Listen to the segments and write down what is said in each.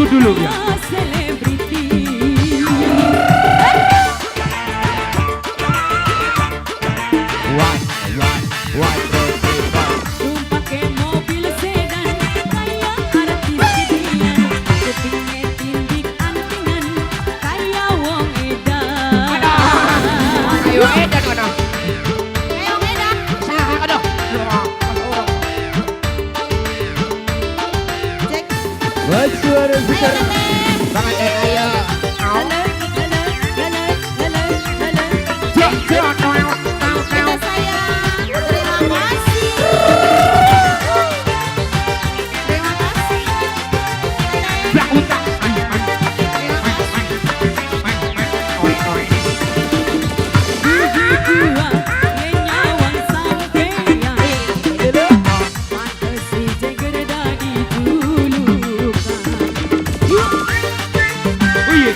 dulu ya. Selebriti. One, one, one, two, three, four. Tumpake mobil sedan kayak artis gedean, kupinge tindik antingan kayak wong edan. Ayo edan ono. Ayo beda. Saha aduh. Cek. Buat suara Ayo Siska. teteh. Banget ayo. Lele, lele, lele, lele, lele. Cek cek. Teteh sayang. Terima kasih. Terima kasih. Teteh. Blak utak. Terima kasih. Gigi kuat nyawang sampeyan, pantes si Jagger dadi julukan. Wih.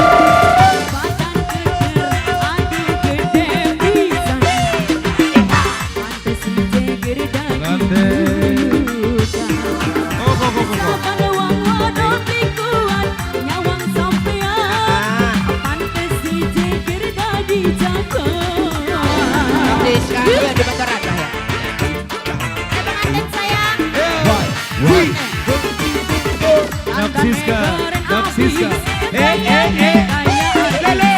Badan keker aduh gede pisan, pantes si Jagger dadi julukan. Oh, go, go, go, go. Saban wong wadon beli kuat nyawang sampean, pantes si Jagger dadi jagoan. Siska ayo di motoran lah ya. Eh, pengantin sayang. One, one, Dap Siska, Dap Siska. Eh, eh, eh. Lele.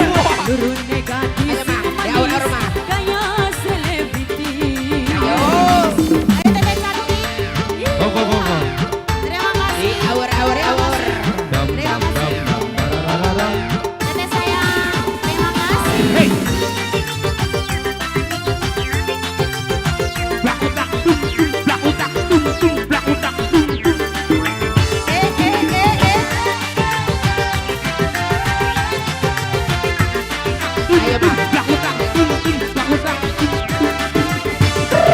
Lurune gadis Ayo, Ma. Di awur-awur, Ma. kayak selebriti. Ayo. Ayo teteh cantik. Go, go, go, go. Terima Di kasih. awur awur awur. Dam, dam, dam, dam, dararara. Teteh sayang. Terima kasih. Hey. Blak utak, tum, tum, blak utak, tum, tum, blak utak, tum, tum. Eh, eh, eh, eh. Ayo Ma. Blak utak, tum, tum, blak utak, tum, tum.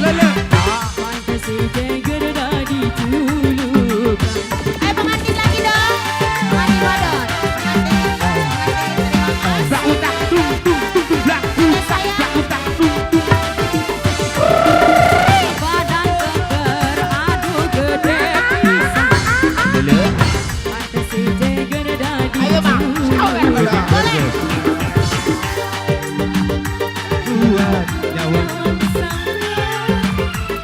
Lele. Pantes si Jagger dadi julukan. Ayo pengantin lagi dong. Pengantin wadon. Pengantin. Pengantin. Terima kasih. Blak utak, tum, tum, tum, tum, blak utak, blak utak, tum, tum. Badan keker aduh gede pisan, Lele. pantes si Jagger dadi Ayo Ma. Sawer julukan. Boleh. Kuat nyawa.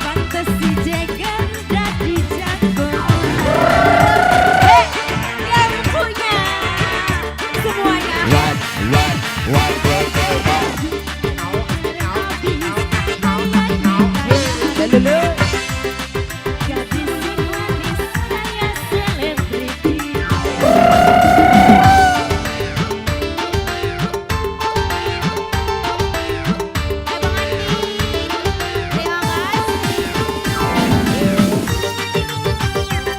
Pantes si Jagger dadi jagoan. Yang punya semuanya. One, one, one, two, three, four. Lele. Gadis sing manis kayak selebriti. Ayo pengantin. Terima kasih.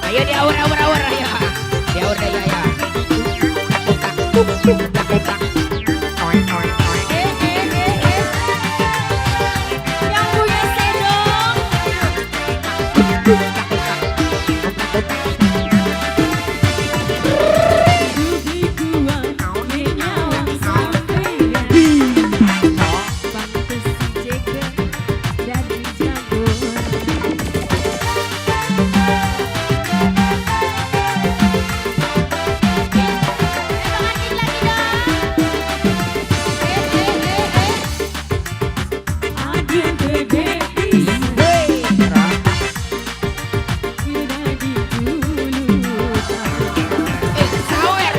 Ayo di awur awur awur ayo. Di awur deh ya ya. Utak tuk tuk tak utak. Oi oi oi. Eh eh eh eh. Yang punya sedong. Tuk tak utak. Utak utak. Dubi kuat nyawang sampeyan, pantes si Jagger dadi jagoan. Eh, pengantin lagi dong. Eh, eh, eh, eh. Aduh gede pisan, Hei. dadi julukan. Eh, sawer.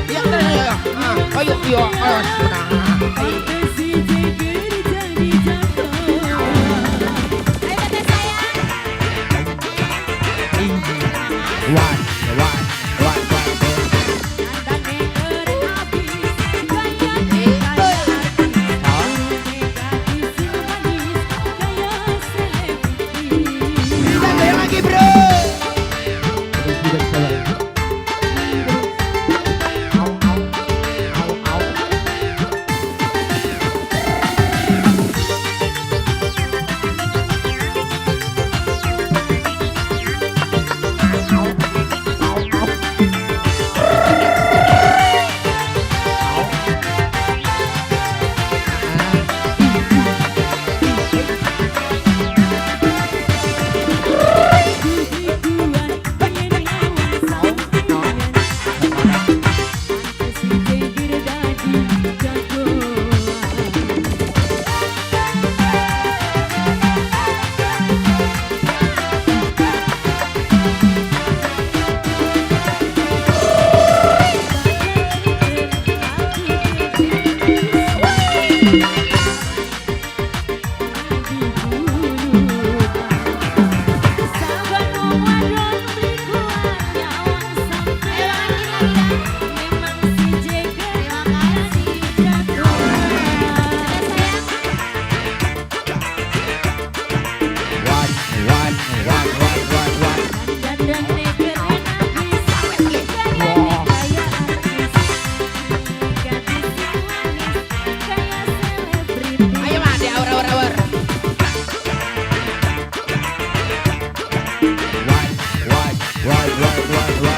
Ya terus ayo. Ah, ayo yo ayo. Pantes si Jagger jadi jagoan. Ayo teteh sayang. One, one, one, one, two. Dandane keren abis, gaya kayak artis. Lurune gadis sing manis kayak selebriti. Kita goyang lagi bro. Terus tidak sabar. Au au au au. Au. Why, why, why?